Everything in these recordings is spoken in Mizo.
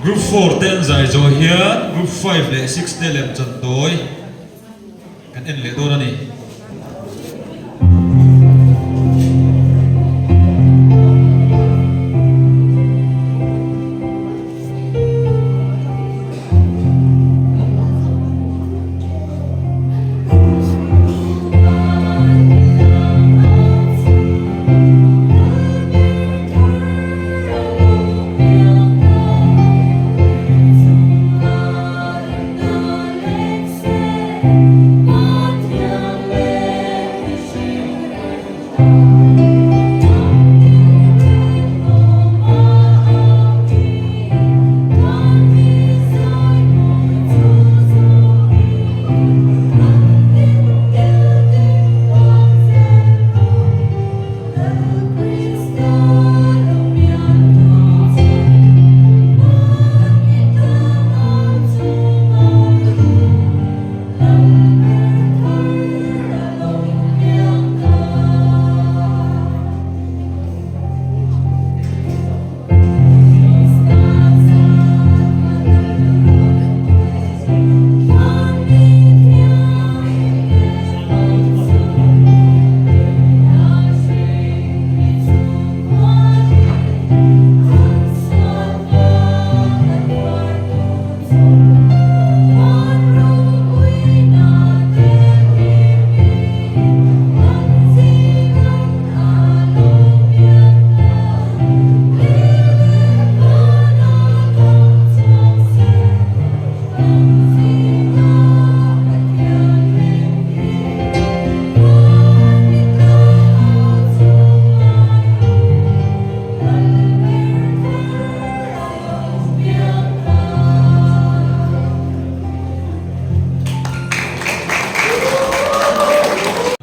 Group 4 te an zai zawh hian Group 5 leh 6 te lemchan tawi kan en leh dawn a ni.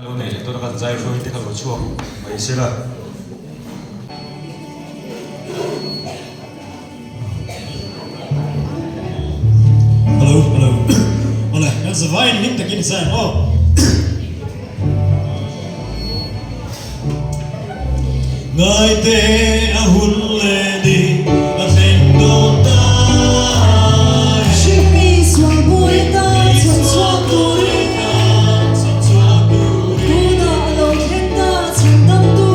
Lo nei leh tawna kan zai hruai te kha lo chhuak mai se la. Hello, hello. Awle, kan zavaiin hlim takin i zai ang aw. Ngaite a hun leh ni a thleng dawn ta. Hringmi sual buai ta chhan chhuak turin. Tunah a lo thleng ta chhan dam tu.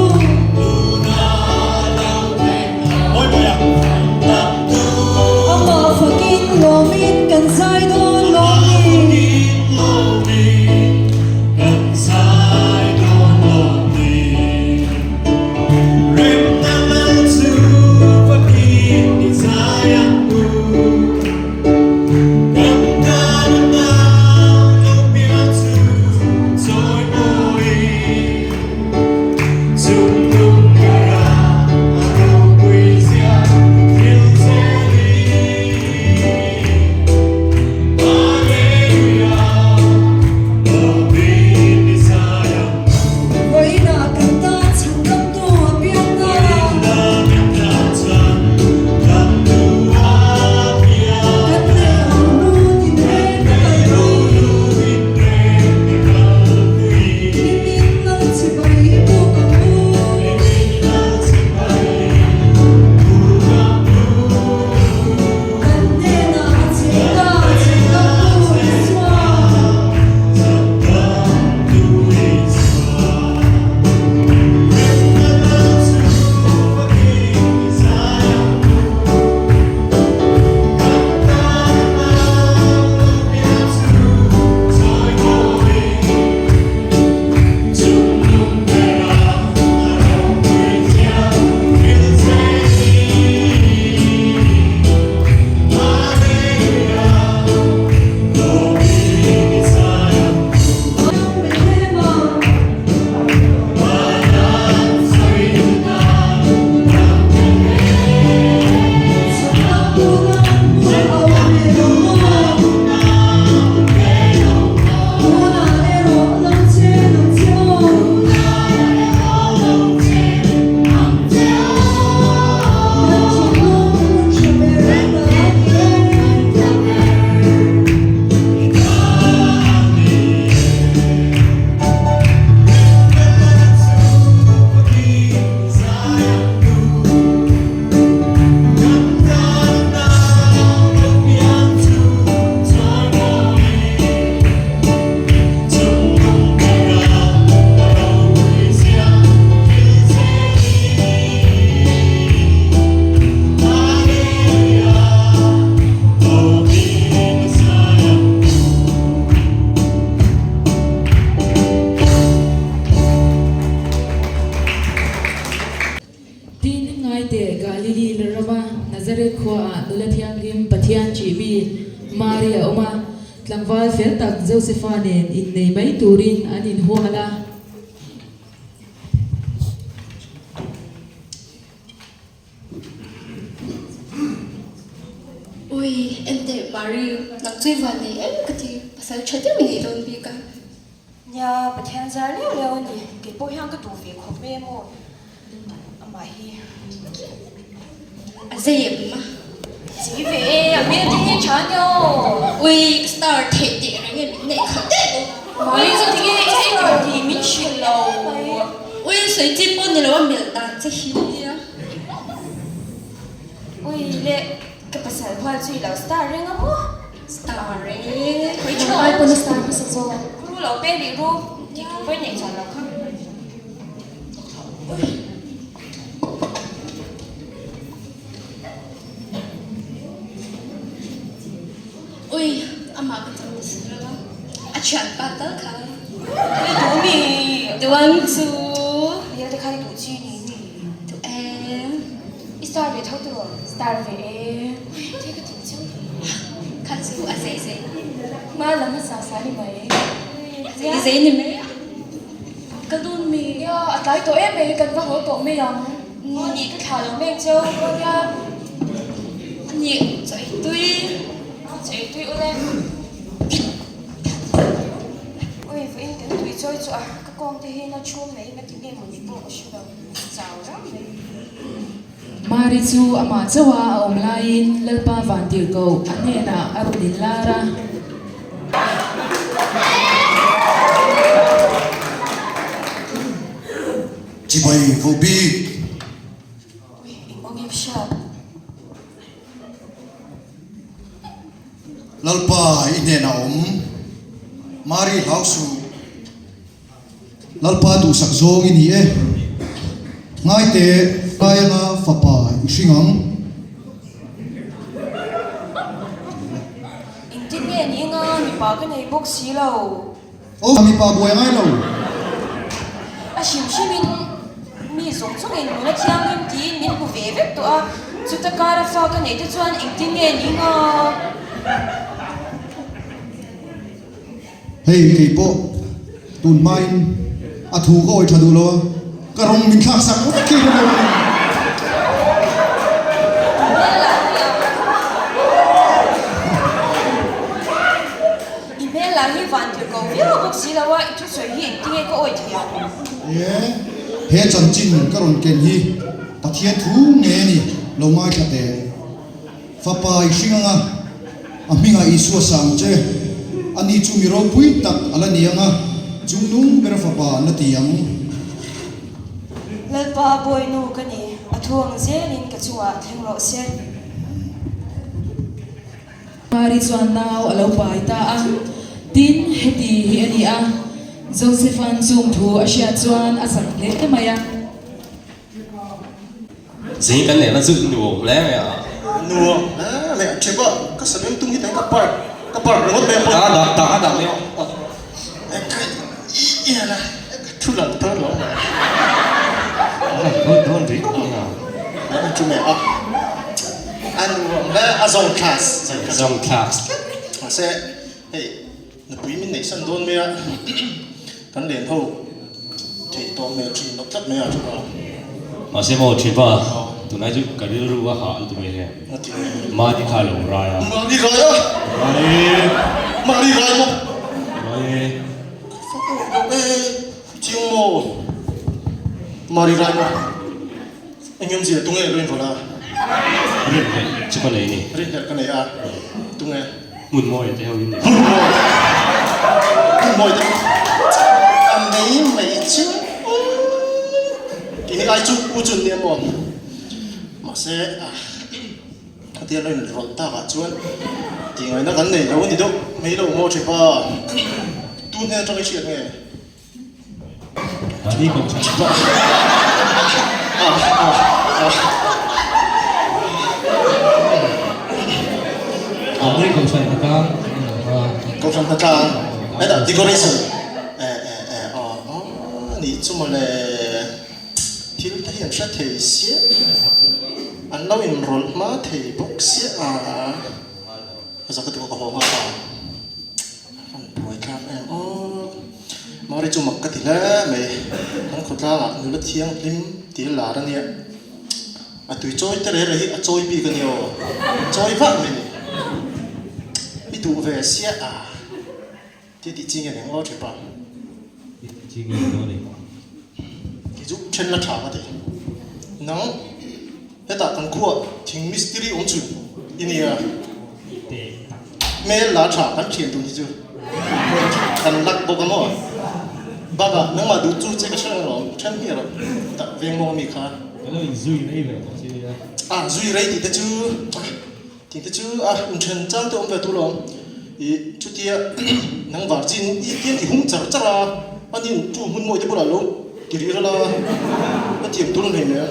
Amah fakin lawmin kan zai dawn lawm ni. Nazareth khuaah nula thianghlim Pathian ṭih mi Mari a awm a, tlangval fel tak Josefa nen innei mai turin an inhual a. Ui, enteh Mari, nang chu i van nei em ka ti, pasal ṭha deuh i nei dawn bik a. Nia, Pathian zar leu leu a ni, kei pawh hian ka duh ve khawp mai emaw amah hi. A zei em a? Zei ve e, a hmel te hi tha ania aw. Ui, ka star theih teh reng e, min neih khat daih bawk. Mari chu tinge i star tih min hrilh lo. Ui, sawi chi pawh ni lo a melh dan che hi nia. Ui le, ka pasal hual chu i lo star reng a maw? Star e, khawi tha Ai pawn a star hmasa zawk. Ru lo pe rih ru, tih tur pawh i neih chuan lo kha. Ui, amah ka chang ta si lo a, a thianpa tal kha. Ui duh mi. Duh ang chu. Hmel te kha i duh chi ni mi. Duh e. I star ve tho tiraw? Star ve e. Ui, thil ka tih chiang thei. Kha chu a zei zei. Hma lam a sa sa ni mai. A zei zei ni mai. Ka dun mi. Nia, a tlai tawh em mai, kan va haw tawh mai ang. Ni ka thlah lo mek cheu nia. Ni, chaw ei tui. Chaw ei tui ule. Ui, vawiin kan tui chawi chu a, ka kawng te hi na chhum mai na ti nge mawni pawh ka hre lo, chau rang mai. Mari chu amah chauha a awm laiin Lalpa Vantirhkoh a hnenah a rawn inlar a. Chibai Vohbik. Ui, eng awm em hriat? Lalpa i hnenah awm. Mari hlau suh. Lalpa duhsak zawng i ni e. Ngaite Kaianga fapa i hring ang. Engtin nge ni nga mipa ka nei bawk si lo. Aw mipa buai ngai lo. A hrim hrimin mi zawng zawngin nula thianghlim tiin min hmu ve vek tawh a, chuta kara fa ka neih te chuan engtin nge ni nga? Hei kei pawh tun hmain a thu ka awi tha duh lo a, ka rawng min thlak sak vek hi ka lo. I hmel lah hi van tir ko viau bawk si lo a, i thusawi hi engtin nge ka awi thei ang? E, he chanchin ka rawn ken hi Pathian thu nge ni lo ngaithla teh. Fapa i hring anga, a hmingah Isua sang che, ani chu mi ropui tak a la ni anga, chungnung bera fapa an la ti ang. Lalpa Bawinu ka ni, a thu ang zelin ka chungah thleng rawh se. Mari chuan nau a lo pai ta a, tin, heti hi a ni a, Josepha'n chung thu a hriat chuan a zak hle mai a. Zing kan lehna chu nuam hle mai a. Nuam hle mai a, ṭhipa ka sabeng tung hi teng ka park ka park ringawt mai a Ta dah ta dah mai a. I i la thu lang dawn lo mai. Lang dawn dawn ringawt mai a. Chu mai a. A nuam hle a zawng class. Zawng class. Mahse hei nupui min neih san dawn mai a kan len ho theih tawh hmel thin lo tlat mai a ṭhipa. Mahse maw ṭhipa tunlai chu ka rilru a hah lutuk mai he. Mahni kha lo rai a. Mahni rai a. Rai e. Mahni rai maw. Rai e. E chiang maw. Mahni rai maw. Eng awmzia tunge rin rawlh a? Rin hlelh chu ka nei ni. Rin hlelh ka nei a. Tunge? Hmun mawi te ho in nei. Hmun mawi. Hmun mawi te. A mei mei chu Kini ai chu u chun nia maw. Mahse khatia lo in rawlh takah chuan tih ngaihna kan nei lo a ni deuh mai lo maw Ṭhipa. Tun hnen aṭang i hriat nge? Mahni kawng tha tha. Mahni kawng tha tha tang. Kawng tha tha tang. Heta decoration. Eh eh eh aw aw nih chu mawle. Thil te hi an hre thei sia. An la. lo inrawlh hma thei bawk sia a, ka zak ka haw nghal a, a rawn buai thlak em aw. Mari chu mak ka ti hle mai, kan khawtlangah nula thianghlim tih a lar a nia, a tui chawi te reh reh hi a chawi bik a nia aw, chawi vah mai ni, i duh ve sia a. Ti tih chi nge eng aw ṭhipa? Ti tih chi nge eng aw ni? Kei chu ṭhen la ṭha ka ti. Nang hetah kan khuah thing mistiri awm chhun i nia. Hmel la ṭha kan ṭhian tun hi chu hmel ṭha kan lak bawk a maw? Bakah nangmah duh chu che ka hre reng alawm, ṭhen hmiah rawh hetah veng mawng ami kha. Ka lo inzui rei ve tawh si nia. A zui rei tih te chu. Tih te chu a inthen chang te awm ve tur lawm. Ih chutia nang varchin i tiang i hung char char a, a nin chu hmun mawi te bulah lo ti rih ral a, ka thiam tur hmei mai a,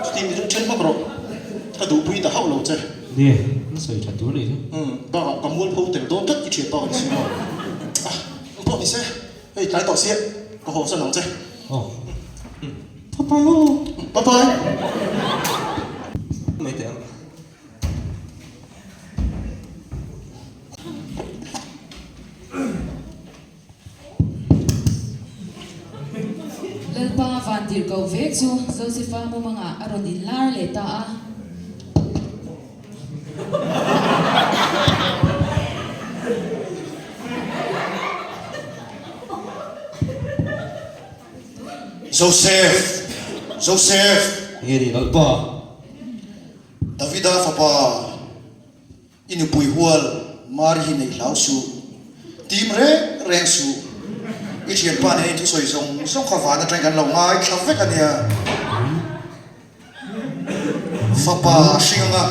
chuti mi chu then hmak rawh, ka duhpui ta hauh lo che. Nia, na sawi tha tur a nih chu. Umm, bakah ka mualpho tel dawn tlat i thian bak a ni si maw. Ah, eng pawh ni se, hei tlai tawh sia, ka haw san ang che. Aw. Bye bye aw. Bye bye. Mai teh ang. Lalpa van tirhkoh vek chu Josefa mumangah a rawn inlar leh ta a. Josef! Josef! Nge ni Lalpa? Davida fapa, i nupui hual Mari hi nei hlau suh, tim reng reng suh, i thianpa nen i thusawi zawng zawng kha van atangin kan lo ngaithla vek a nia. Fapa hring anga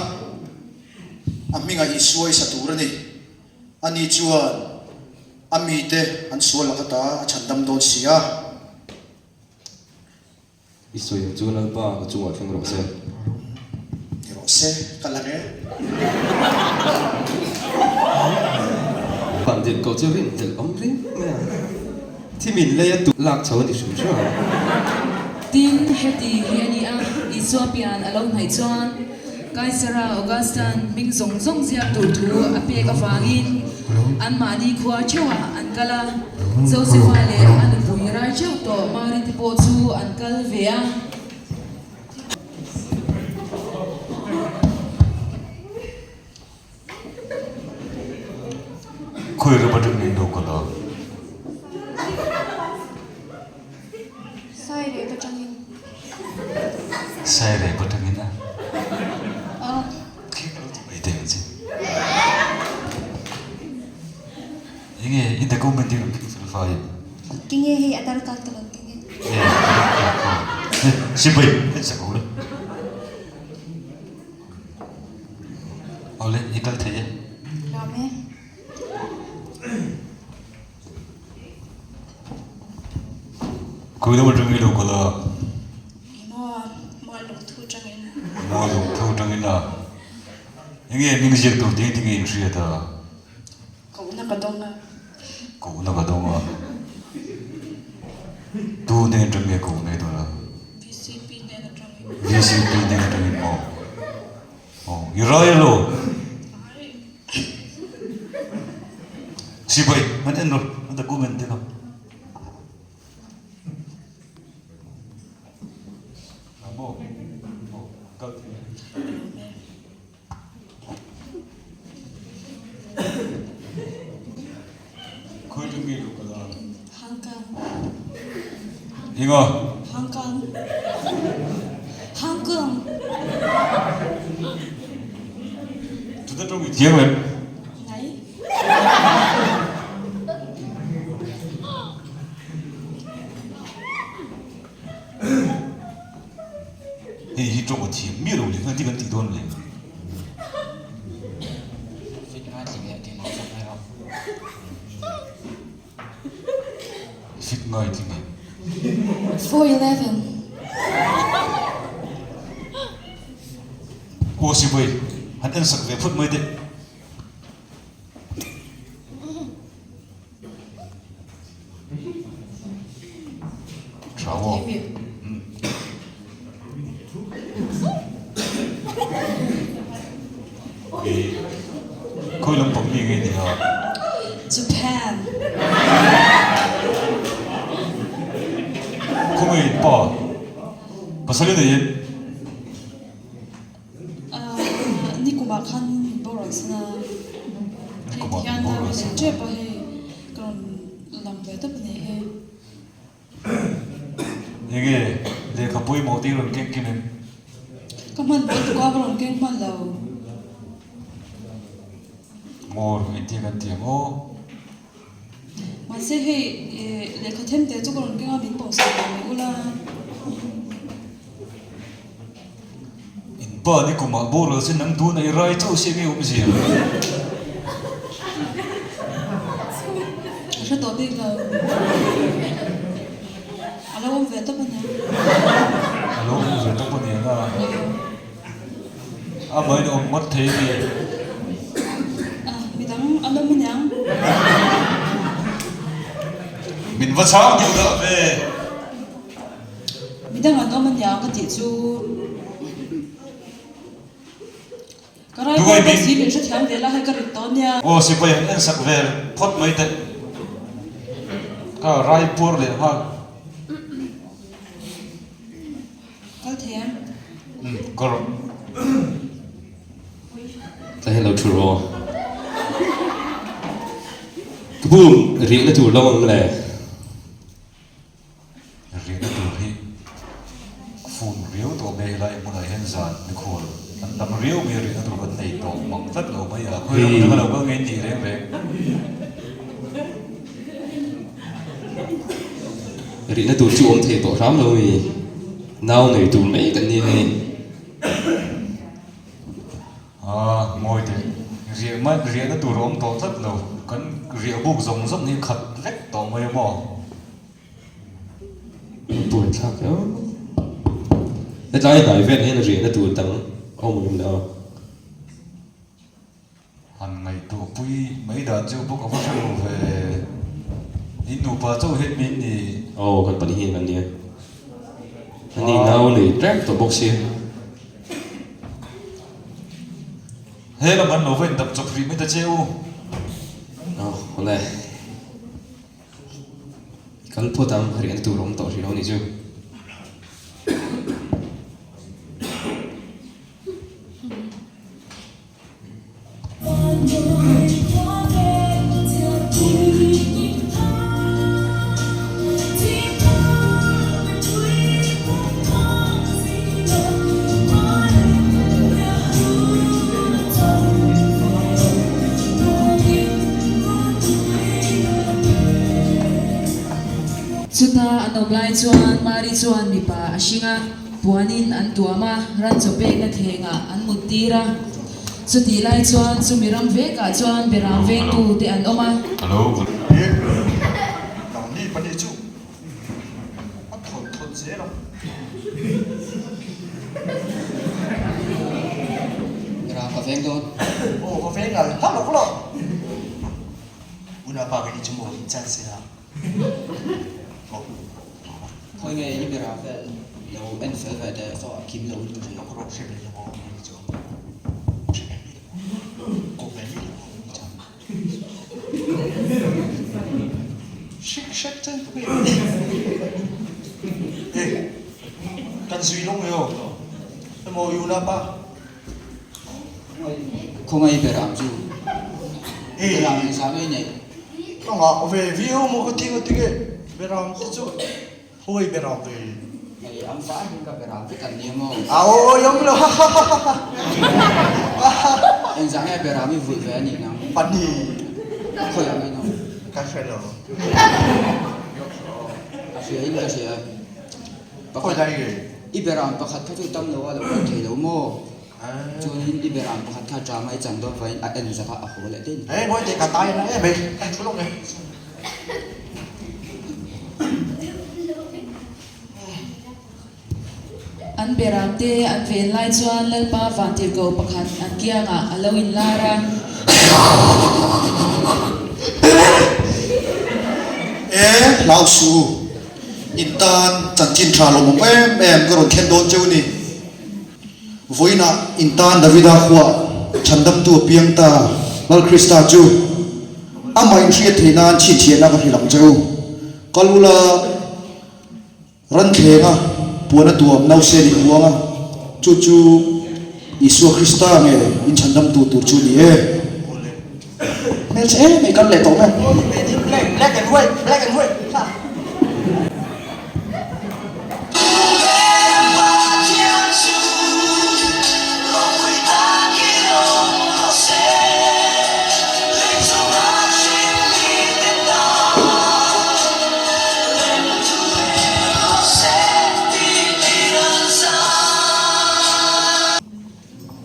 a hmingah Isua i sa tur a ni. Ani chuan a mite an sual lak ata a chhandam dawn si a. I sawi ang chu Lalpa ka chungah thleng rawh se. Ni rawh se, ka la reng. Van tirh koh chu rin tel awm reng mai a, thi min lei a tuk lak chho a ni hrim hrim ang. Tin, heti hi a ni a, Isua pian a lo hnaih chuan Kaisara Augustan hming zawng zawng ziak tur thu a pek avangin anmahni khua theuhah an kal a. Josefa leh a nupui rai theuh tawh Mari te pawh chu an kal ve a. Khawi ram atang in lo kal a? Sairep atangin. Sairep atangin a? Aw. Khi ka lo ti mai teh ang che. Enge i document hi rawn keng fel fai em? Tinge hei Aadhaar card ka lo keng e. E, sipai en sak ho le. Awle, i kal thei e. Lawm e. Khawi lam atang i lo kal a? Maw, mual lungthu tangin. Mual lungthu tangin a. Enge hming ziak tur ding ding i inhriat a? Kohna ka dawng a. Kohna ka dawng a. Tu hnen atang nge kohna i dawn a? VCP hnen atangin. VCP hnen atangin maw? Aw, i rai alo? Rai. Sipai, han en rawh, a document te kha. Maw? Aw, kal thei. Khawi ṭang nge lo kal a? Hong Kong. Enga? Hong Kong. Hong Kong. Chuta ṭawng i thiam em? Nai. Hei hi tawng a thiam miah lo leh nghal ti kan tih dawn le. Fit ngai tling leh tih lo zawk mai rawh. Fit ngai tling em? 411. Aw sipai, han en sak ve phawt mai teh. Tha maw? I khawi lampang mi nge ni a? Japan. Khawnge in pa? Pasal i nei em? Nikumah khan min boral san a. Nikumah min boral san a. Hei tep a hei ka rawn lam ve tawp a ni he. Enge lehkha pawimawh te i rawn keng kim em? Ka hman bawl tuk a ka rawn keng hman lo. Ngawr engtin kan ti ang aw? Mahse hei lehkha them te chu ka rawn keng a min pawhsawm ve mai ula. In pa ni kumah boral se nang tuna i rai chauh si nge awmzia? Ka hre tawh bik lo. A lo awm ve tawp a nia. A lo awm ve tawp a nia na. A mahin a awm ngawt thei a ni. A, midang an awm aniang. Min va chhang duh dah ve. Midang an awm aniang ka tih chu. Ka rai kual bawk si min hrethiam ve la hei ka rit tawh ania. Aw sipai an en sak vel phawt mai teh. Ka rai puar leh nghal. Kal thei em? Umm ka rawh. Tlai hian lo thu rawh. Ka bum rihna tur lo ang le. Rihna tur hi fun riau tawh mai helai hmunah hian zan mikhual an tam riau mai a rihna tur kan nei tawh mang tlat lo mai a, khawi ram atanga lo kal ngei tih reng reng. Rihna tur chu awm thei tawh hram lo mi, nau nei tur mai kan ni hei. A ngawi teh, riah mai riahna tur a awm tawh tlat lo, kan riah buk zawng zawng hi khat vek tawh mai a maw? A buai thlak hle. Hetlai hnai vel hian riahna tur dang a awm ang em le aw? Han ngaihtuah pui mai dan chu bawk a va hre lo ve. In nupa chauh hian min ni. Aw kan pahnih hian kan nia. Ani nau nei tlem tawh bawk sia. He lam an lo va indap chawp rih mai ta che u. Aw awle. I kal phawt ang riahna tur a awm tawh hrih lo a nih chu. Chuta an awm lai chuan Mari chuan mipa a hring a, puanin an tuam a, ran chaw pekna thlengah an mut tir a. Chutih lai chuan chumi ram vekah chuan beram vengtu te an awm a. A thawt thawt zel a. Ram ka veng dawn. Aw ka veng ngal hlauh lo hlauh. Unaupa ka ni chu maw in chan se a. Aw. Khawi nge i bera vel lo en fel ve teh saw a kim lo in ka hria. Ka rawh hre mai lo maw ni chu. Hre mai lo maw. Ko mai lo maw ni chu. Shik shek chen tu e kan zui long yo emo yu na pa Khawngaih ber ang chu Beram eng zah ngei nei Ka ngah ve viau maw ka ti nga tinge Beram te chu Hawi beram ve. Hei an vai hi ka beram vek an nia maw? A awi awm lo ha ha ha ha ha. Engzah nge beram i vulh ve a nih nang? Pahnih. Khawi ang eno? Ka hre lo. A hria in ka hria. Khawi dai nge? I beram pakhat kha chu tam lo a lo kal thei lo maw? Chuanin i beram pakhat kha drama i chan dawn vangin a en zaka a haw leh daih ni. Hei ngawi teh ka tai na em ei, ka thu lawk e. An beram te an ven lai chuan Lalpa Vantirhkoh pakhat an kiangah a lo inlar a. E hlau su, in tan chanchin tha lawmawm em em ka rawn thlen dawn cheu ni. Vawiinah in tan Davida khuah Chhandamtu a piang ta, Lal Krista chu amah inhriat theih nan chhinchhiahna ka hrilh ang che u. Kal ula Ranthlenga puan a tuam nausen in uang a, chu chu Isua Krista nge in chhandamtu tur chu ni e. Hmelchhe em mai kal leh tawh mai. Black and white, black and white.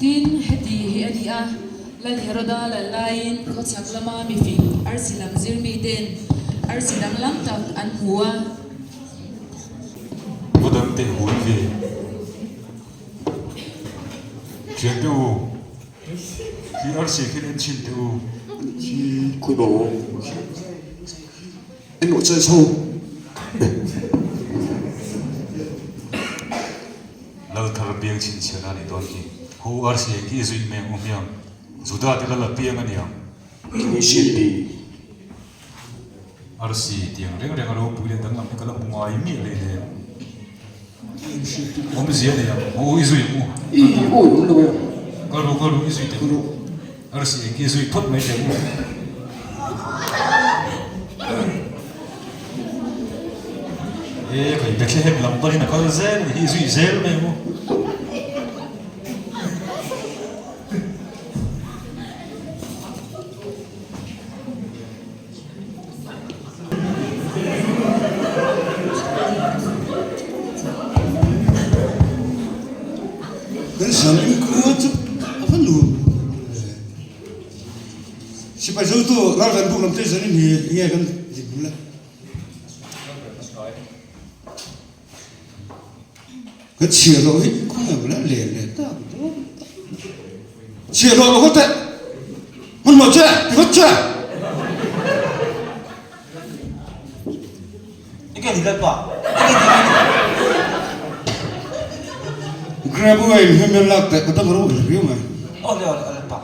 Tin, heti hi a ni a, Lal Heroda lal laiin khawchhak lama mifing arsi lam zir miten arsi danglam tak an hmu a. Va dang teh hui ve. Thiante u. Khi arsi khin en chhin teh u. Khi khawi bo. En rawh che chho. Lal thar piang chhinchhiahna a nih dawn khi. Hu arsi eng khi i zuih mai ang u hmiang. Juda te lal a piang a niang. Khi hriat bi. Arsi tiang reng reng a ropui leh danglam hi ka la hmu ngai miah leh le. Awmzia nei ang, aw i zui ang u. I awi awm lo e. Kal ru kal ru i zui teh u. Arsi eng khi i zui phawt mai teh u. E khai Bethlehem lam panin a kal zel a nih hi i zui zel mai ang u. Kan Salim khua chu a va nuam le. Sipai zotu ralven buk lam te zanin hi enge kan dinhmun le. Ka chhiar loh hi khawngaih bula len leh tak dawn tak. Chhiar loh loh teh. Hmun maw che, ti vat che. Enge ni lalpa? Enge ni enge ni? Grab away in hmel lak teh ka dam ro riau mai. Awle awle lalpa.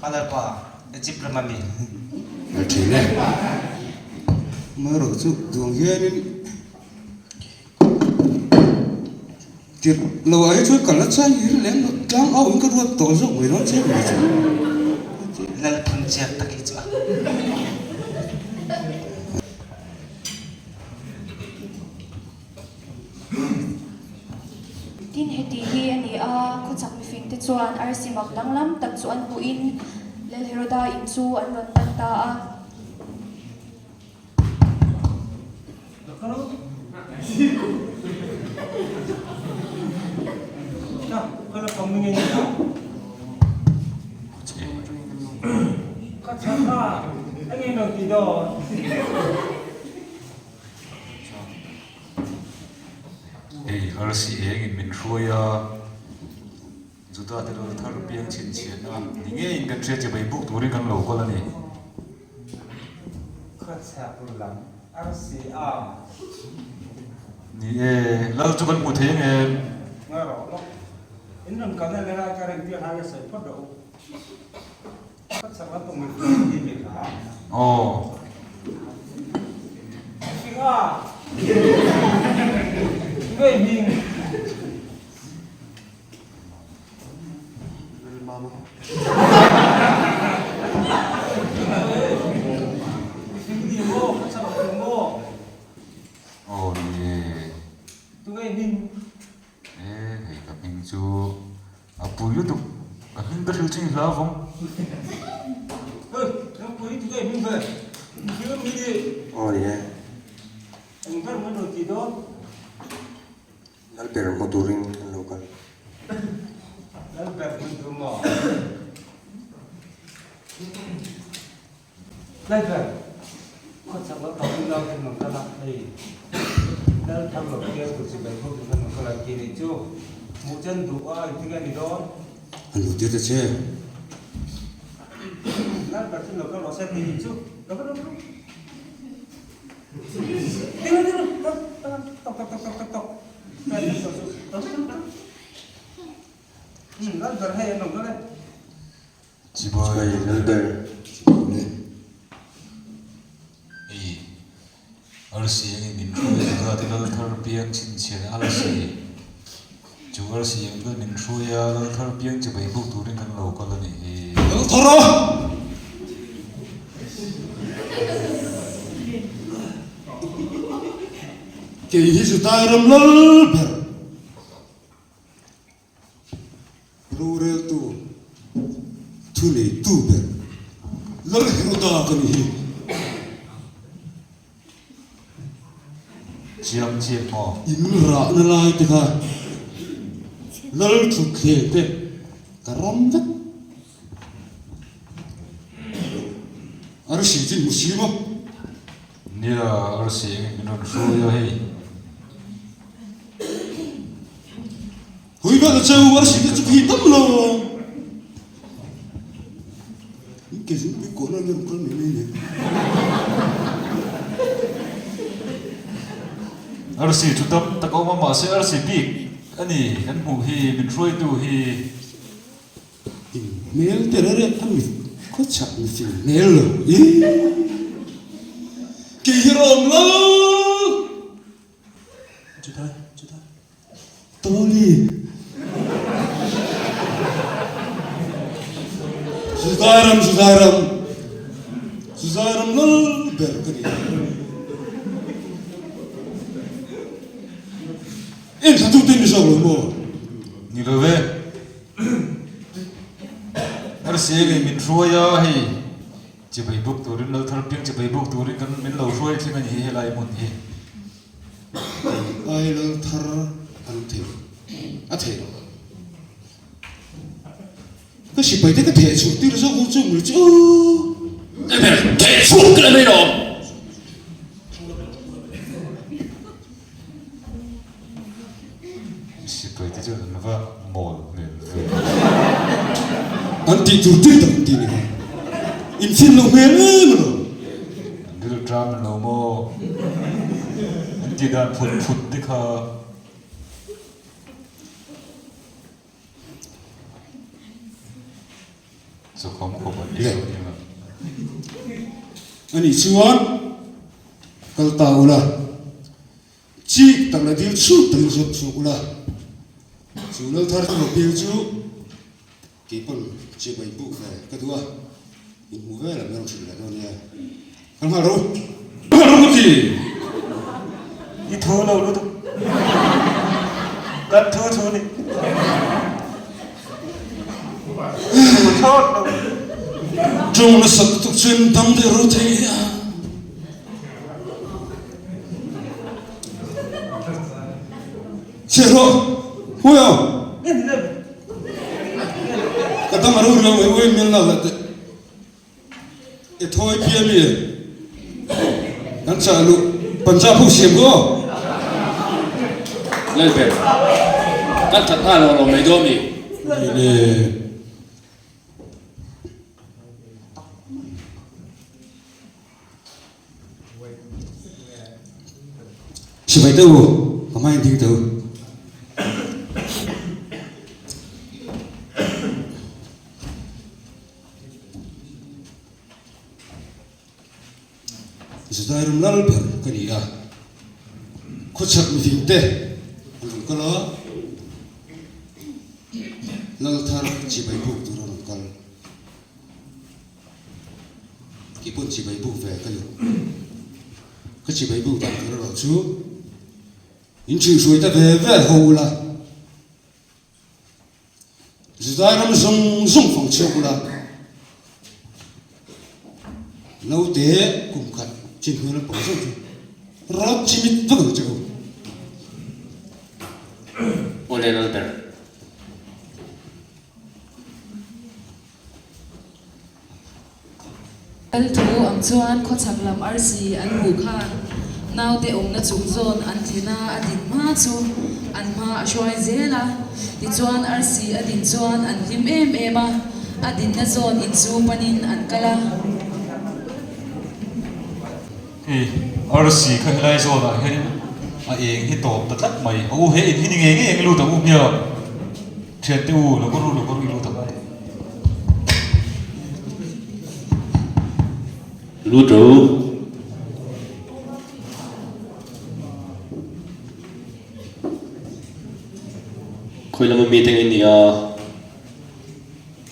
Kha lalpa, Egypt ram a mi. A thin e. Amaherawh chu duang hianin tirh lo ah hi chuan ka la chai hir lem lo, tlang au in ka ruat tawh zawk mai dawn che mai chu. Lalphun chiat tak hi chu a. Tin, heti hi a ni a, khawchhak mifingte chuan arsi mak danglam tak chu an hmuhin Lal Heroda in chu an rawn pan ta a. Hei arsi engin min hruai a, Juda te lal thar piang chhinchhiahna ni ngeiin kan hria che bai buk turin kan lo kawl a ni. Ni e, lal chu kan hmu thei ang em? Aw. Aw ni e. E hei ka hming chu a pui lutuk ka hming ka hrilh chu i hlau vawng. Aw ni e. Lalber hmu turin kan lo kal. An lo tir ta che. Lalber chu lo kal rawh se tih chu lo kal rawh. Ding rawh ding rawh tok tok tok tok tok tok tok tok tok Lalber hei an lo kal e. Chibai Lalber. Chibai le. Hei arsi engin min hruai a zat i lal thar piang chhinchhian arsi chu arsi eng chuan min hruai a lal thar piang chibai buk turin kan lo kal a nih hi. Lal thar a! Kei hi chu Dairam lal ber. Roreltu, thuneitu ber Lal Heroda ka ni hi. Chiang chiang maw? In rahna lai te kha Lal thutthleng te ka ram vek. Arsi chu hmu si maw? Nia, arsi engin min rawn hruai a hei. Hui vel a cheu arsi te chu khi tam lo. In ke zung pui kawh na nen kal mai mai nen. Arsi chu tam tak a awm a mahse arsi bik a ni kan hmuh hi min hruaitu hi. In hmel te reh reh a mit khaw chak mi fing hmel lo i kei hi rawm lo. Chudai chudai. Tawli. Zuzai ram zuzai ram zuzai ram lal ber ka ni. En thla tu te ni zawk lo maw? Ni lo ve. Arsi ngei min hruai a hei chibai buk turin lal thar piang chibai buk turin kan min lo hruai thleng a ni hi helai hmun hi. Kei ai lal thar an thei a thei lo. Ka sipai te ka theh chhuah tir zawk ang chu mawle chu aw. Eber theh chhuak ka la mai lo. Sipai te chuan an va mawl hmel ve. An tih tur tir tak an ti ni kha. In fim loh hmel em alawm. An rilru tram lo maw? An tih dan phut phut te kha. Chawkhawm khawp an ei lo nia. Anih chuan kal ta ula, chik tak leh dil chhut takin zawt chhuak ula, chu lal thar chu piang chu kei pawn chibai buk ve ka duh a, in hmuh vel ang erawh hrilh leh dawn nia. Kal nghal rawh u. Kal nghal rawh u ka ti. I thu lo lutuk. Kan thu thu ni. Thu thlawt lo. Ṭawng nasa lutuk chuan dang deuh ro thei a. Chhiah rawh. Huai aw. Ka dang a ro riau mai uai mil nal leh teh. I thawi phia mi kan chah luh Punjab ho siam ko. Lalber, kan that nghal lo lo mai dawn mi. Le. Sipai te u, ka hmain ding te u. Zudai ram lal ber ka ni a, khawchhak mifing te an rawn kal a, lal thar chibai buk tur a rawn kal. Kei pawn chibai buk ve ka duh. Ka chibai buk dan tur erawh chu in ṭhihhruai ta ve ve ho ula. Zudai ram zawng zawng fang chhiak ula, naute kum khat chin hmel an pawh zawng chu rawt chimit vek ang che u. Awle Lalber. Kal thu ang chuan khawchhak lam arsi an hmuh khan naute awmna chung zawn an thlen a, a din hma chu an hma a hruai zel a. Tichuan arsi a din chuan an hlim em em a. A dinna zawn in chu panin an kal a. Hei arsi kha helai zawnah hianin a eng hi tawp ta tlat mai. A u he in hi ni ngei ngei ang i lut ang u hmiang. Thiante u, lo kawr u, lo kawr u i lut ang u. Lut rawh u. Khawi lama mite nge ni a?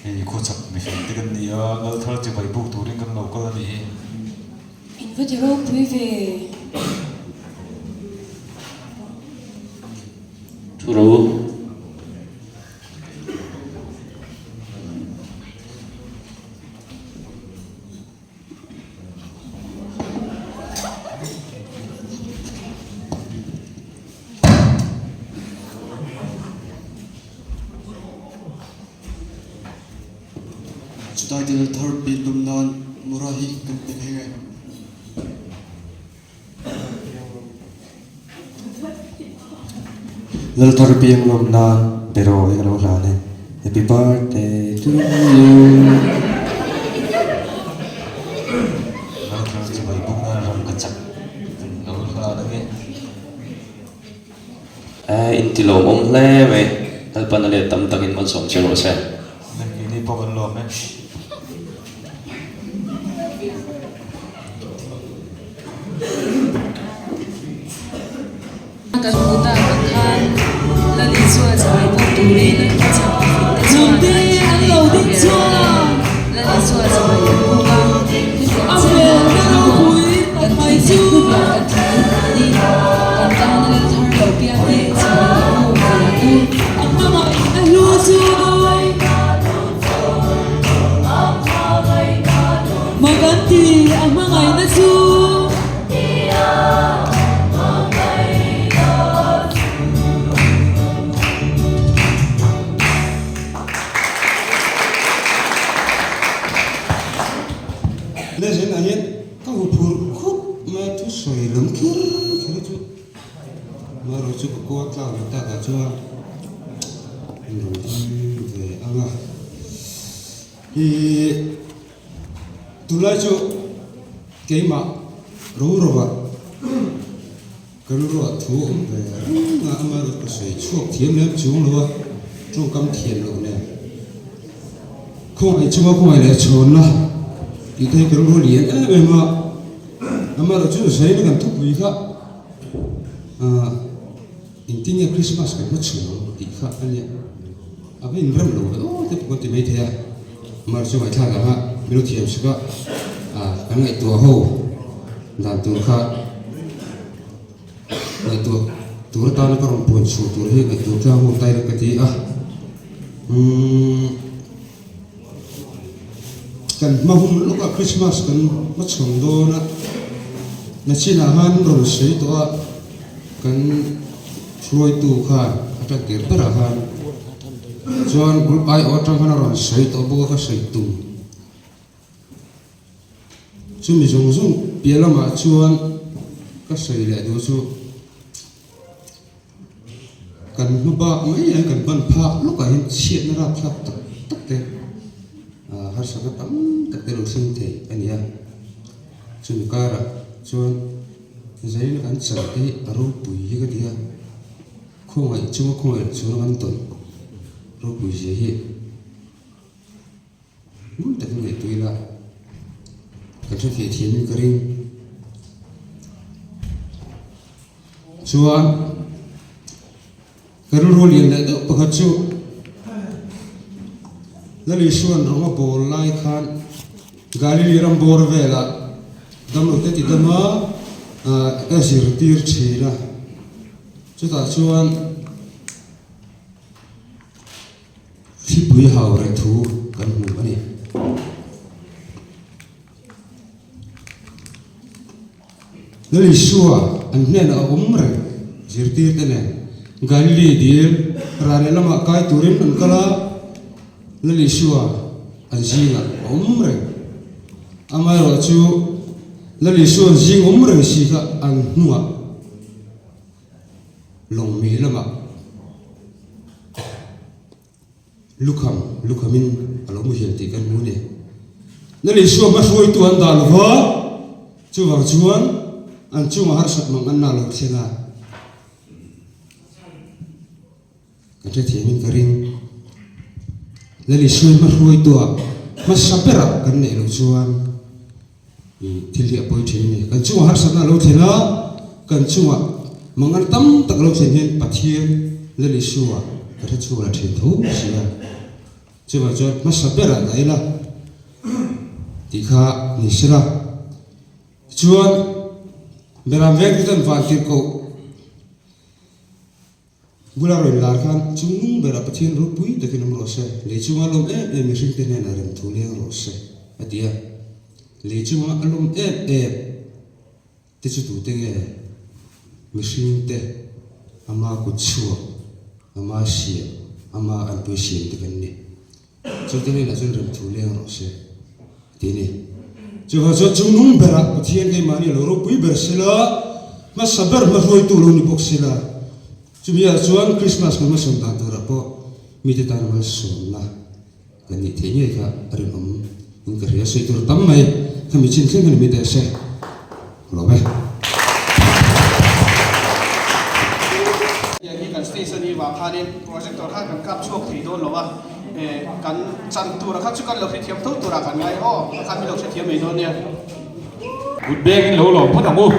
Hei khawchhak mihring te kan ni a, lal thar chibai buk turin kan lo kal a nih hi. In va ti ropui ve. Thu ro. Chudai dil thar pin lum nan mura hi kan pe phei nge. Lal thar piang lawm nan beraw hi ka lo hlan e. Happy birthday to you. Lal thar chibai bawk nan ram ka chak lo hlan a nge. Eh in ti lawmawm hle mai. Lalpan a let tam takin malsawm che rawh se. Keini pawh kan lawm e. Kan hmuh tak ang khan Lal Isua chawei bawk turin a chak mifinte chuan an thil ei a ber a ni. Lal Isua chawei kan buk a, hetiang chiah ah kan hmu. Kan thil tih hnu leh kan thinlung mahni kan tana Lal thar lo piang hi chawei i buk ve ang u. Legend ah hian ka huphurh khup mai a thusawi lam kher kher chu Marawh chu ka kual tlak leh tak ah chuan an rawn ding ve ang a ih tunlai chu keimah ro ro ah ka rilruah thu a awm ve reng a amaherawh ka sawi chhuak thiam lem chuang lo a tawngkam thiam loh nen khawngaih chunga khawngaih leh chhawnna tih te hi ka rilru lian em em a amaherawh chu zaina kan thupui kha. Ahh engtin nge Christmas kan hma chhun ang tih kha a nia, a va inrem lo ve aw te pawh kan ti maithei a, mar chu ngaihthlak ang a milo thiam suk a, ahh kan ngaihtuah ho dan tur kha ngaihtuah tur atana ka rawn puan chhuah tur hi ngaihtuah tlang ho taila ka ti a, umm kan hma hun lawk a Christmas kan hma chhawn dawn a nachinah khan rawn sawi tawh a kan hruaitu khan a tan tir berah khan chuan group aiawh atang khan a rawn sawi tawh bawk a ka sawi tum chumi zawng zawng piah lamah chuan ka sawi leh duh chu. Kan hma bak mai hian kan ban phak lawkah hian chhiatna rapthlak tak tak te ah harsatna tam tak te lo thleng thei a ni a. Chumi karah chuan zaina kan chal te hi a ropui hi ka ti a, khawngaih chunga khawngaih loh chhunga kan tawlh ropui zia hi. Hmun takin ngaihtuah ila ka hre thei thiamin ka ring. Chuan ka rilru lian leh deuh pakhat chu Lal Isua'n rawng a bawl lai khan Galili ram bawr velah damlo te ti dama a zirtir thin a, chutah chuan Thlipui hau reh thu kan hmu a ni. Lal Isua an hnenah a awm reng zirtirte nen Galili dil ral leh lamah kai turin an kal a, Lal Isua an zingah a awm reng. Amaherawhchu Lal Isua an zing awm reng si kha an hnungah Lawngmei lamah. Lukham, lukhamin a lo muhil tih kan hmu a ni. Lal Isua hmahruaitu an dah lo va, chuvang chuan an chungah harsat mang an na lo thleng a. Kan hrethiamin ka ring. Lal Isua hmahruaitua hmasa berah kan neih loh chuan ih thil hi a pawi thin a ni. Kan chungah harsatna a lo thlen a, kan chungah mangan tam tak a lo thlen hian Pathian Lal Isua ka hrechhuak la thin tho si a. Chuvang chuan hmasa berah dah ila tih kha ni sela. Tichuan Beram vengte chuan vantirhkoh Bula rawn lar khan chungnung berah Pathian ropui takin awm rawh se, lei chunga lawm em em mihringte hnenah rem thu leng rawh se, a ti a. Lei chunga a lawm em em te chu tute nge? Mihringte, ama kut chhuak, ama siam, ama anpui siam te kan ni. Chute hnenah chuan rem thu leng rawh se, a ti a ni. Chuvang chuan chungnung berah Pathian keimahni a lo ropui ber sela, hmasa ber hmahruaitu lo ni bawk sela, chumi ah chuan Krismas kan hmasawn dan turah pawh mite tan malsawmna kan nih theih ngei kha a rinawm in ka hria. Sawi tur tam mai khami chin thleng kha ni mai teh se. Lawm e. Tiang hi kan stage a nih vang khanin projector khan kan kap chhuak thei dawn lo a, kan chan tura kha chu kan lo hrethiam tho turah kan ngai aw, a khan min lo hrethiam mai dawn nia. Kut bengin lo lawm phawt ang u.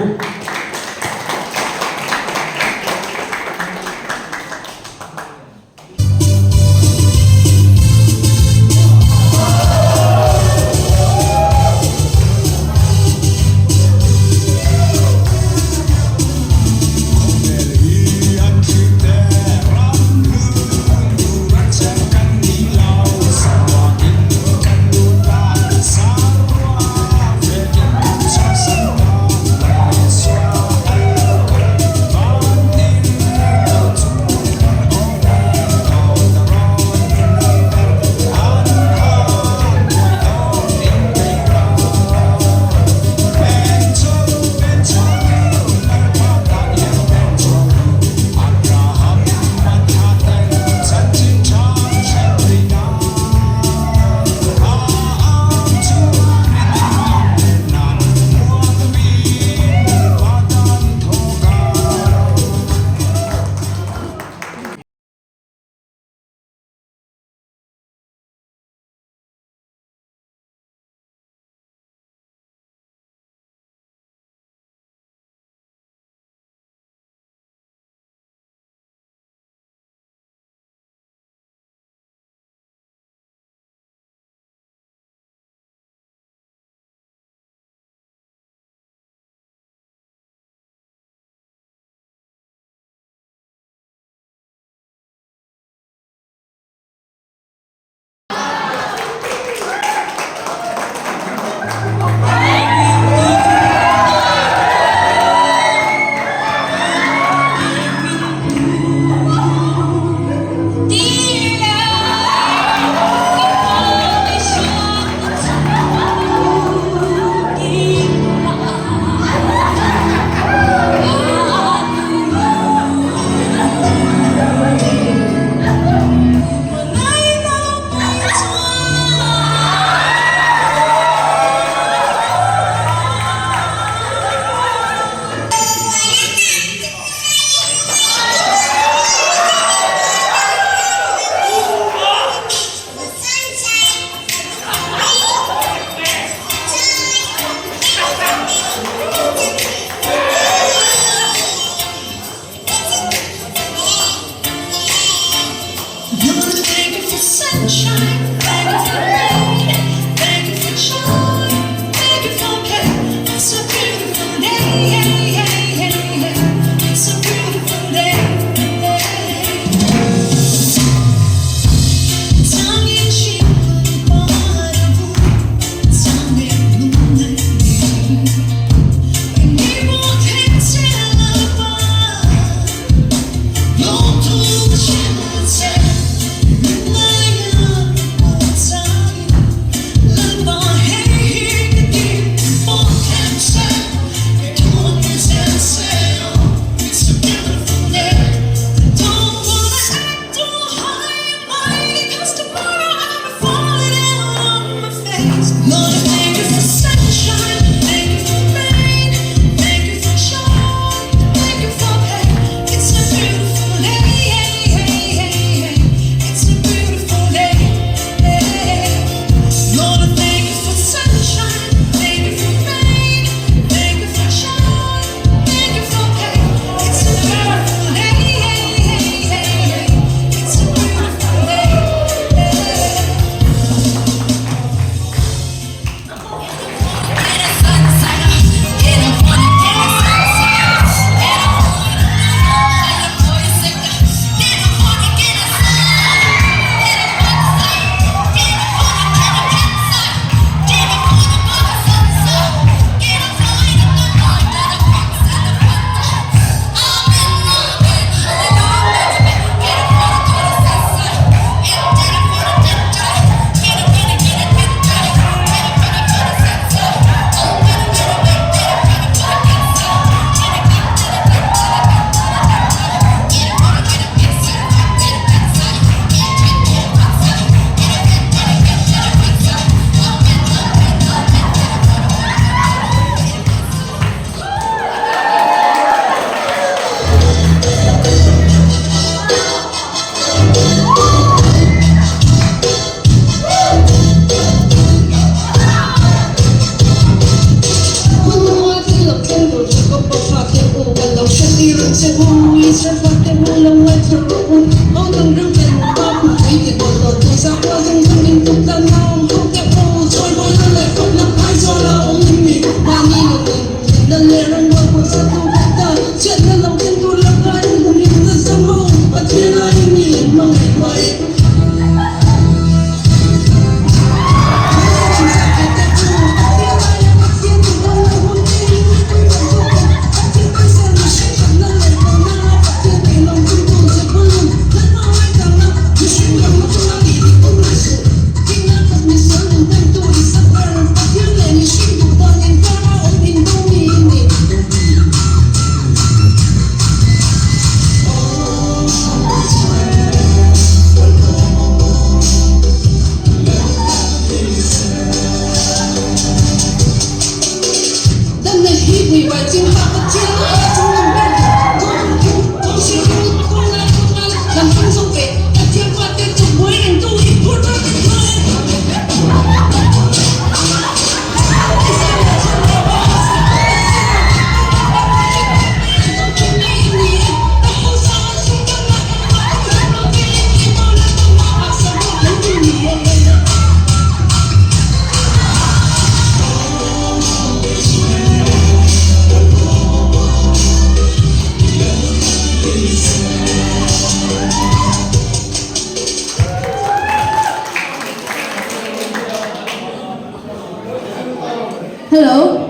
Hello.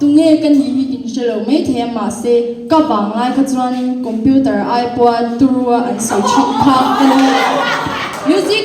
Tunge ka nih hi in hre lo mai thei a mahse ka vang lai kha chuanin computer ai pawha turua an sawi thin kha ka ni. Music.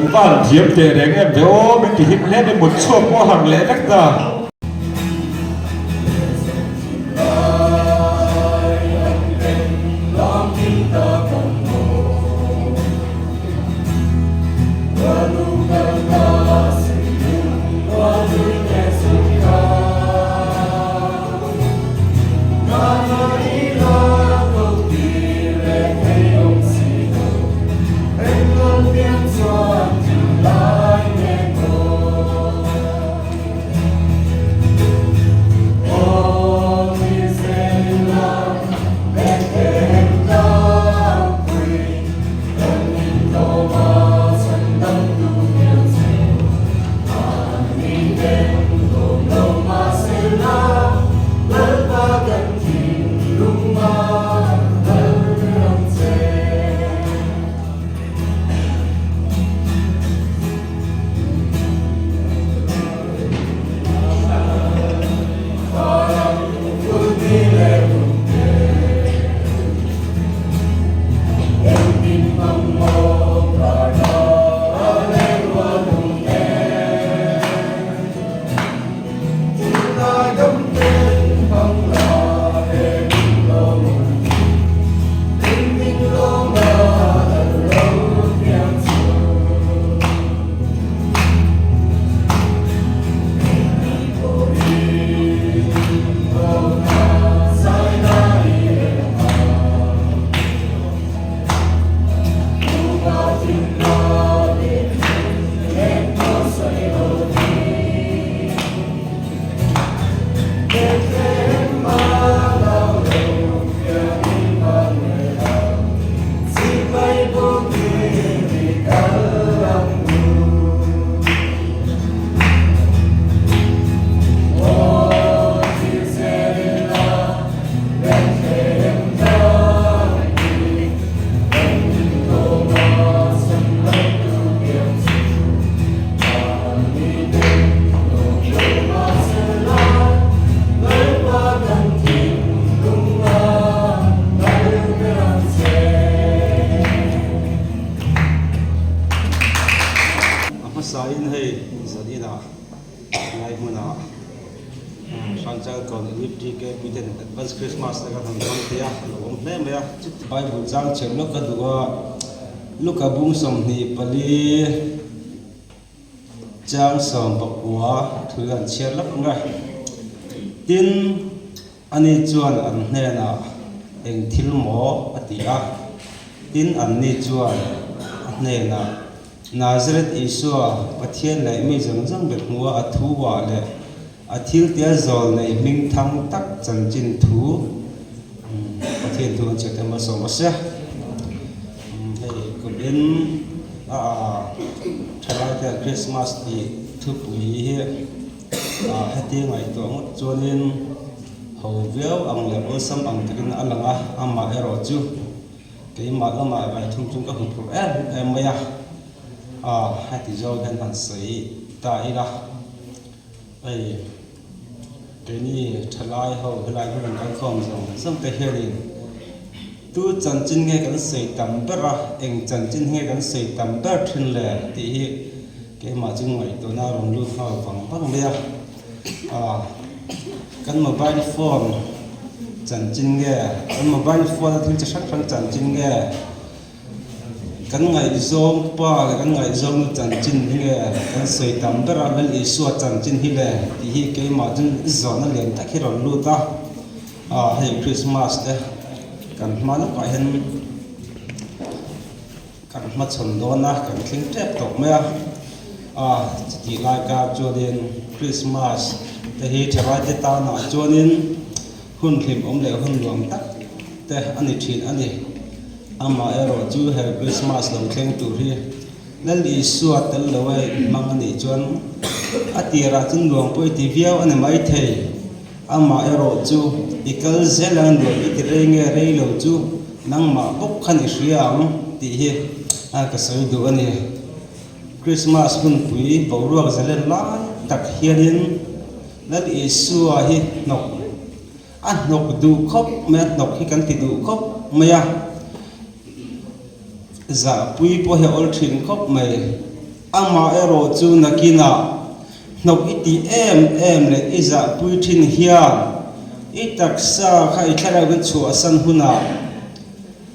In va han thiam teh reng em ve aw, min ti hlim hle mai, mut chhuak pawh a harh leh vek ta. A hmasain hei Zanina lai hmunah Hrangchal kawn Unit DKP ten Advance Christmas te kan han hmang thei a, a lo awm hle mai a. Bible chang chhiar lawk ka duh a, Luka bung 24. Chang 19 thu an chhiar lawk ang a. Tin, ani chuan an hnenah eng thil maw a ti a. Tin, anni chuan a hnenah, Nazareth Isua, Pathian leh mi zawng zawng be hmua a thu ah leh a thil tia zawl nei hming thang tak chanchin thu, Pathian thu an chhiar te malsawm rawh se. Hei kumin a thalai te Christmas tih thupui hi heti ngaihtuah ngawt chuanin ho viau ang leh awlsam ang takin a lang a, amah erawh chu keimah lamah ngaithum chung ka hmu phurh em em mai a, heti zawng hian han sawi ta ila. Hei keini thalai ho helai hmun an kalkhawm zawng zawng te hianin tu chanchin nge kan sawi tam ber a, eng chanchin nge kan sawi tam ber thin le tih hi keimah chu ngaihtuahna a rawn lut nghal vang vang mai a. Aaa kan mobile phone chanchin nge kan mobile phone a thil chi hrang hrang chanchin nge. Kan ngaihzawng pa leh kan ngaihzawng nu chanchin hi nge kan sawi tam ber a, Lal Isua chanchin hi le tih hi keimah chu zawhna lian tak hi rawn lut a, ah hei Christmas te kan hma lawkah hian kan hmachhawn dawn a, kan thleng tep tawh mai a, ah chutih lai kar chuanin Christmas te hi thalaite tanah chuanin Hun hlimawm leh hun nuam tak te a ni thin a ni. Amaherawh chu he Krismas lo thleng tur hi Lal Isua tel lo a inhmang a nih chuan a tirah chuan nuam pawh i ti viau a ni maithei. Amaherawh chu i kal zel ang nuam i ti rei nge rei lo chu nangmah bawk khan i hria ang tih hi ka sawi duh a ni. Krismas hunpui boruak zalen lai tak hianin Lal Isua hi hnawk, a hnawk duh khawp mai a, hnawk hi kan ti duh khawp mai a, zahpui pawh hi a awl thin khawp mai. Amaherawh chu nakinah hnawk i tih em em leh i zahpui thin hian i taksa kha i thlarau in chhuahsan hunah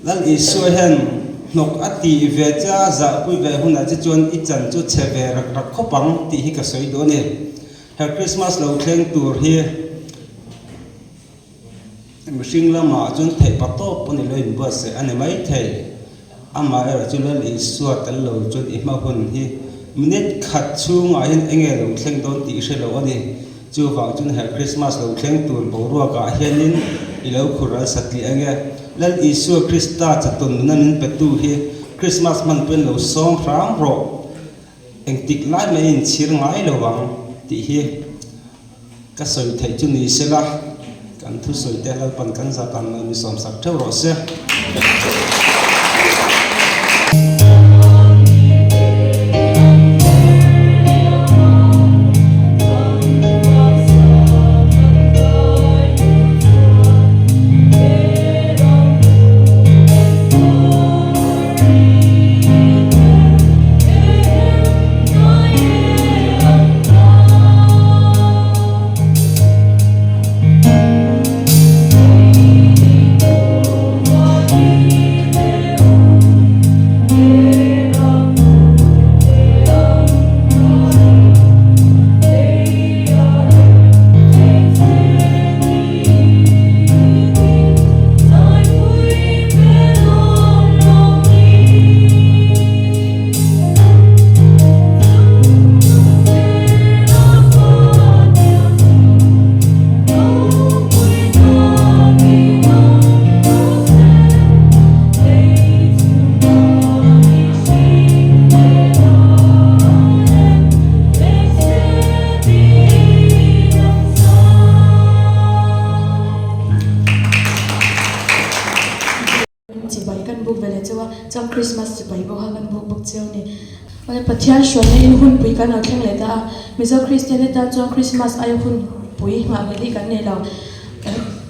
Lal Isua hian hnawk a tih ve che a, zahpui ve hunah che chuan i chan chu chhe ve rak rak khawp ang tih hi ka sawi duh a ni. He Krismas lo thleng tur hi mihring lamah chuan theih pa tawp pawh ni lo inbuatsaih a ni maithei. Amaherawh chu Lal Isua tel lo chuan i hma hun hi minute khat chhungah hian eng nge lo thleng dawn tih i hre lo a ni. Chuvang chuan he Krismas lo thleng tur boruakah hianin i lo khur ral satliah eng e. Lal Isua Krista chatuan nuna min petu hi Krismas hman pawhin lo sawm hrang rawh. Engtik lai mai inchhir ngai lo ang tih hi ka sawi theih chu ni sela, kan thusawi te Lalpan kan zat ang mai mi sawmsak theuh rawh se. Chibai kan buk ve leh cheu a, chuan Christmas chibai pawh kha kan buk bawk cheu a ni. Awle Pathian hruaina in hunpui kan lo thleng leh ta a, Mizo Kristian te tan chuan Christmas aia hunpui nghah leh hi kan nei lo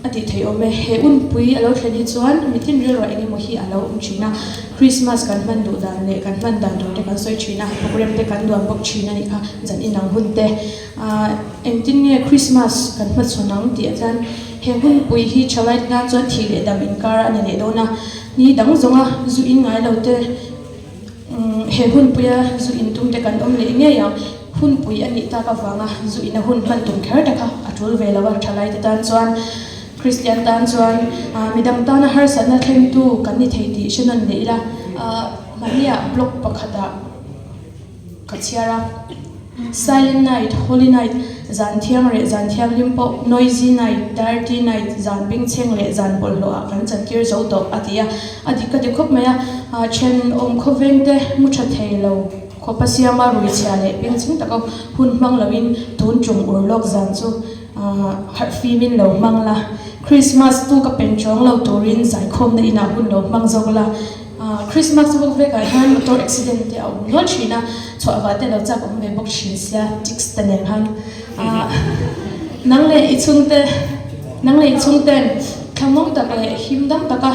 a tih theih awm e. He hunpui a lo thlen hi chuan mitin rilruah eng emaw hi a lo awm thin a, Christmas kan hman duh dan leh kan hman dan tur te kan sawi thin a, programme te kan duan bawk thin a nih kha zan inang hun te. Engtin nge Christmas kan hmachhawn ang tih ah chuan He hunpui hi thalai tan chuan thih leh dam inkar a ni leh dawn a, ni dang zawnga zu in ngai lo te he hunpuia zu in tum te kan awm leh ngei ang. Hunpui a nih tak avanga zu ina hun hman tum kher te kha a tul ve lo a, thalai te tan chuan Kristian tan chuan midang tana harsatna thlengtu kan ni thei tih hre nawn leh ila, mahniah blog pakhatah. Ka chhiar a, Silent night, holy night, zan thiang leh zan thianghlim pawh, noisy night, dirty night, zan bengchheng leh zan bawlhhlawh ah kan chantir zo tawh a ti a, a dik ka ti khawp mai a, then awm khawveng te mu tha thei lo khawpa siama rui chhia leh bengchheng taka hun hmang loin tun tum ur lawk zan chu harh fimin lo hmang la, Christmas tu ka pen chawng lo turin zaikhawmna inah hun lo hmang zawk la. Christmas bawk vekah hian motor accident te a awm nual thin a, chhuah vah te lo chak awm ve bawk thin sia chicks te nen khan nang leh i chhungte nang leh i chhungten thlamawng tak leh him dam taka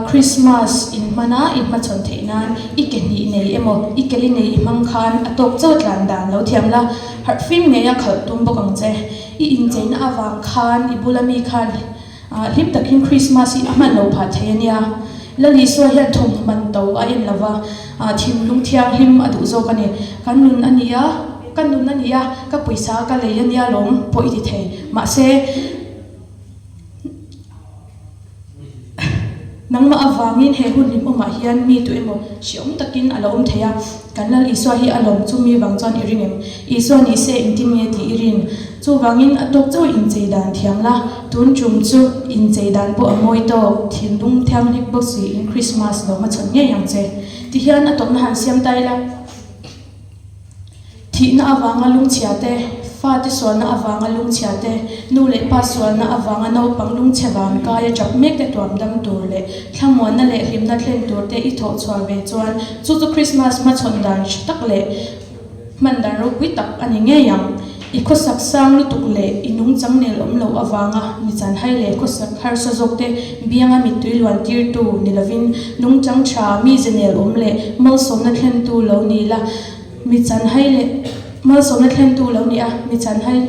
Christmas in hman a in hmachhawn theih nan i ke hnih nei emaw i keli nei i hmang khan a tawk chaw tlan dan lo thiam la, harh fim ngei a khalh tum bawk ang che. I incheina avang khan i bula mi khan Hlim takin Krismas hi a hman lo phah thei a nia. Lal Isua hian thawmhnaw man to a en lova, thinlung thianghlim a duh zawk a ni. Kan nun a nia, ka nun a nia, ka pawisa ka lei a nia lawm pawh i ti thei. Mahse, nangmah avangin he hun hlimawmah hian mi tu emaw hreawm takin a lo awm thei a. Kan Lal Isua hi a lawm chu mi vang chuan i ring em? Isua ni se engtin nge tih i rin? Chuvangin a tawk chauh inchei dan thiam la, tun tum chu inchei dan pawh a mawi tawk, thinlung thianghlim bawk si in Krismas lo hmachhawn ngei ang che. Tihian a tawpna han siam ta ila. Thihna avanga lungchhia te, fate sualna avanga lungchhia te, nu leh pa sualna avanga naupang lungchhe van kaia chap mek te tuam dam tur leh thlamuanna leh hlimna thlen tur te i thawh chhuah ve chuan chu chu Krismas hmachhawn dan hre tak leh hman dan ropui tak a ni ngei ang. I khawsak sang lutuk leh i nungchang nel awm loh avanga mi chanhai leh khawsak harsa zawk te bianga mittui luan tirtu ni lovin nungchang tha, mize nel awm leh malsawmna thlentu lo ni la. Mi chanhai leh malsawmna thlentu lo ni a, mi chanhai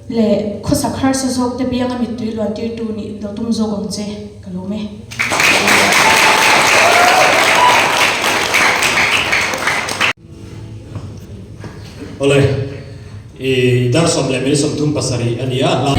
leh khawsak harsa zawk te bianga mittui luantirtu nih lo tum zawk ang che ka lawm e. Awle, i dar 37 a ni a, hla.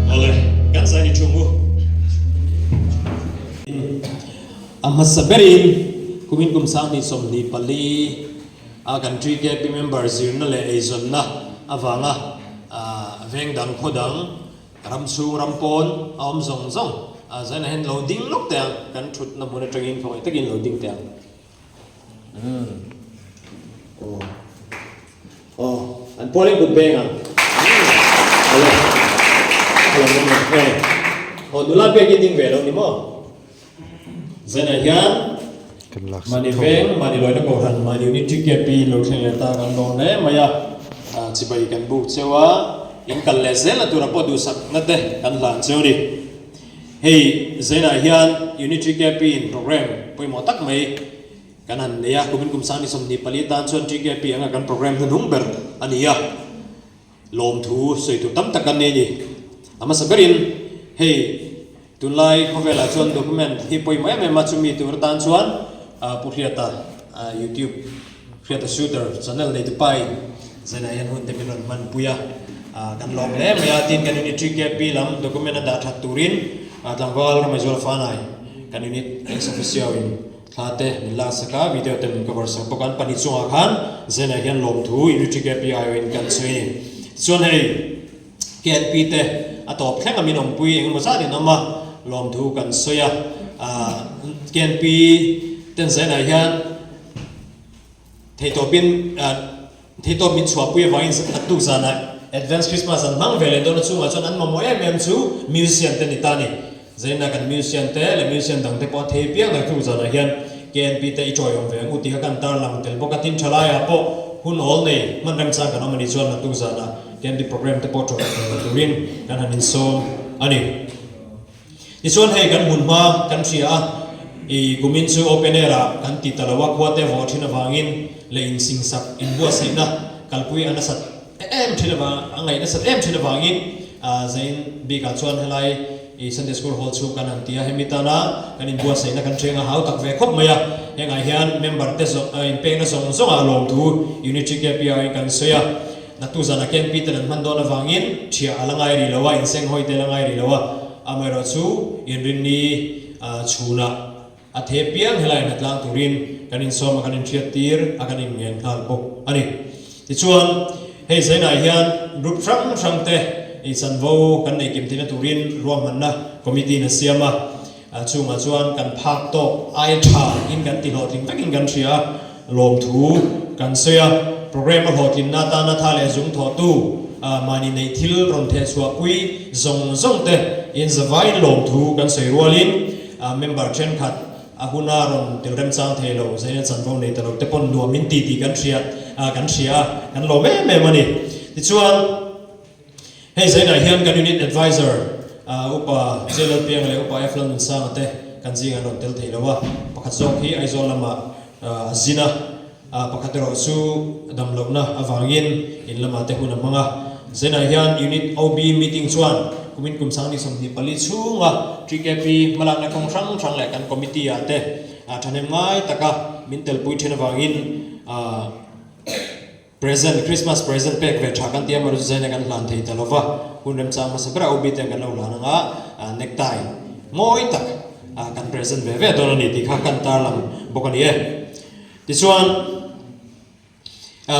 Awle, kan zai ni thung u. A hmasa berin kumin kum 2024 a kan TKP member zirna leh eizawnna avanga veng dang khaw dang ram chhung ram pawn a awm zawng zawng zainah hian lo ding lawk teh ang, kan thutna hmun atangin khawngaih takin lo ding teh ang. Umm. Aw. Aw, an pualin kut beng ang. Umm. Awle. A lo awm ang e. Aw, nula biakin ding ve lo ni maw? Zanah hian mahni veng, mahni lawina kohhran, mahni unit TKP in lo thleng leh ta kan lawm hle mai a. Chibai kan buk cheu a, in kal leh zel na tura pawh duhsakna te kan hlan cheu a ni. Hei Zainah hian Unit TKP in program pawimawh tak mai kan han nei a, kumin kum 2024 atan chuan TKP anga kan program hnuhnung ber a ni a, lawmthu sawi tur tam tak kan nei a ni. A hmasa berin hei tunlai khawvelah chuan document hi pawimawh em em a, chumi tur atan chuan Pu Hriata YouTube Hriata Shooter channel nei tupa in Zainah hian hun te min rawn hman pui a, kan lawm hle mai a, tin kan unit TKP lam document a dah that turin tlangval Ramaizuala Fanai kan unit ex officio in. Thla te min laksak a, video te min cover sak bawk a, an pahnih chungah khan Zenah hian lawmthu Unitary KPIO in kan sawi a ni. Tichuan hei KNP te a tawp thleng a min awmpui eng emaw zat in awm a, lawmthu kan sawi a, KNP ten Zenah hian Theihtawpin theihtawp min chhuahpui avangin naktuk zanah Advance Christmas an hmang ve leh dawn a chungah chuan an mamawh em em chu musician te ni ta a ni. Zaina kan musician te leh musician dang te pawh a thei piang naktuk zanah hian KNP te i tawiawm ve ang u tih kha kan tarlang tel bawk a, tin thalaiah pawh hun awl nei hman remchang kan awm a nih chuan naktuk zanah KNP program te pawh tawiawm ve turin kan han insawm a ni. Tichuan hei kan hmun hma kan hria a, i kumin chu open air ah kan ti ta lo a, khua te vawh thin avangin leh insingsak inbuatsaihna kalpui a nasat em thin avang a ngaih nasat em thin avangin Zain bikah chuan helai i Sunday School Hall chhung kan han ti a, hemi tana kan inbuatsaihna kan hreng a hau tak ve khawp mai a, hengah hian member te zawng inpekna zawng zawngah lawmthu Unit TKPI in kan sawi a. Naktuk zanah KNP ten an hman dawn avangin thiah a la ngai rih lo a, insenghawi te a la ngai rih lo a, amaherawh chu inrinni chhunah a the piang helai hna tlang turin kan insawm a, kan inhriat tir a, kan inngen nghal bawk a ni. Tichuan, hei zainah hian group hrang hrang te chanvo kan nei kim theihna turin ruahmanna committee in a siam a, Chungah chuan kan phak tawk ai tha in kan ti hlawhtling vekin kan hria a, lawmthu kan sawi a. Program a hlawhtlinna atana tha leh zung thawhtu mahni neih thil rawn theh chhuahpui zawng zawng te in zavaiin lawmthu kan sawi rualin member thenkhat a huna rawn tel remchang thei lo zaina chanvo nei ta lo te pawn nuam min ti tih kan hria kan hria a, kan lawm em em a ni. Tichuan. Hei zainah hian kan Unit Adviser Upa J Lalpianga leh Upa F Lalnunsanga te kan zing an rawn tel thei lo a, pakhat zawk hi Aizawl lamah a zin a, pakhat erawh chu damlohna avangin in lamah te hun a hmang a. Zainah hian Unit OB meeting chuan kumin kum 2024 chhunga TKP hmalakna kawng hrang hrang leh kan committee ah te thahnem ngai taka min telpui then avangin Present, Christmas present pek ve tha kan ti a, amaherawhchu zaina kan hlan thei ta lo va, hun remchang hmasa berah OB te kan lo hlan anga necktie mawi tak kan present ve ve dawn a ni tih kha kan tarlang bawk a ni e. Tichuan,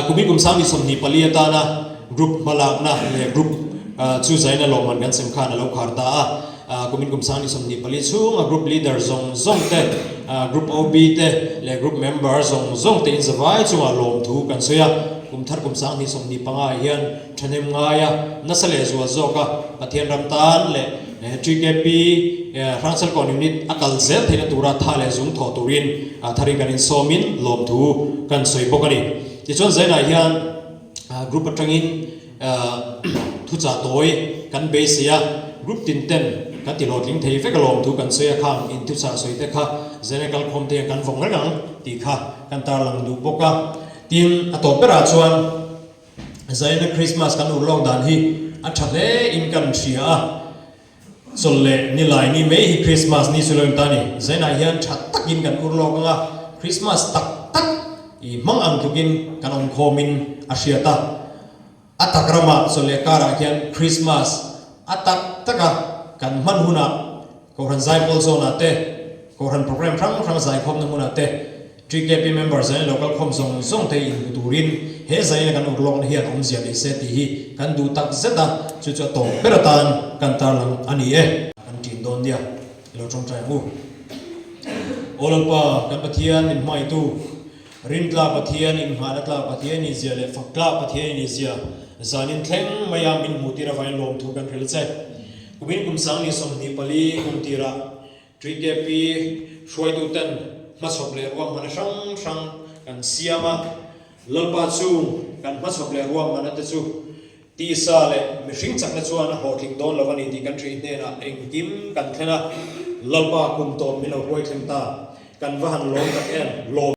kumin kum 2024 atana group hmalakna leh group chu zaina lawmman kan sem khan a lo khar ta a. Kumin kum 2024 chhunga group leader zawng zawng te, group OB te leh group member zawng zawng te inzavai chungah lawmthu kan sawi a. Kum thar kum 2025 ah hian thahnem ngaia nasa leh zual zawka Pathian ram tan leh TKP Hrangchelkawn Unit a kal zel theihna tura tha leh zung thawh turin thari kan insawmin lawmthu kan sawi bawk a ni. Tichuan zainah hian group atangin Thuchah tawi kan beisei a, group tin ten kan ti hlawhtling thei vek alawm thu kan sawi a khang in thuchah sawi te kha General kalkhawm te hian kan vawng reng ang tih kha kan tarlang duh bawk a. Tin, a tawp berah chuan Zion-a Christmas kan urlawk dan hi a tha hle in kan hria a, chawlh leh nilai ni mai hi Christmas ni chu lo in ta ni. Zion-ah hian tha takin kan urlawk ang a, Christmas tak tak i hmang ang tlukin kan awm khawmin a hriat a. A tak ramah chawlh leh karah khian Christmas a tak taka kan hman hunah Kohhran Zaipawl zawnah te, Kohhran program hrang hrang zaikhawmna hmunah te TKP member zaina lo kalkhawm zawng zawng te inhmu turin he zaina kan urlawkna hian awmzia nei se tih hi kan duh tak zet a, chu chu a tawp ber atan kan tarlang a ni e. Kan ṭin dawn nia, i lo ṭawngṭai ang u. Aw Lalpa, kan Pathian min hmaitu. Rintlak Pathian, inngahna tlak Pathian i zia leh fak tlak Pathian i zia zanin thleng maia min hmuh tir avangin lawmthu kan hril che. Kumin kum 2024 kum tirah TKP hruaituten hmachhawp leh ruahmanna hrang hrang kan siam a, Lalpa chung kan hmachhawp leh ruahmanna te chu tisa leh mihring chakna chuan a hlawhtling dawn lo a ni tih kan hrih hnenah engkim kan thlen a, Lalpa kum tawp min lo hruai thleng ta, kan va han lawm tak em? Lawm.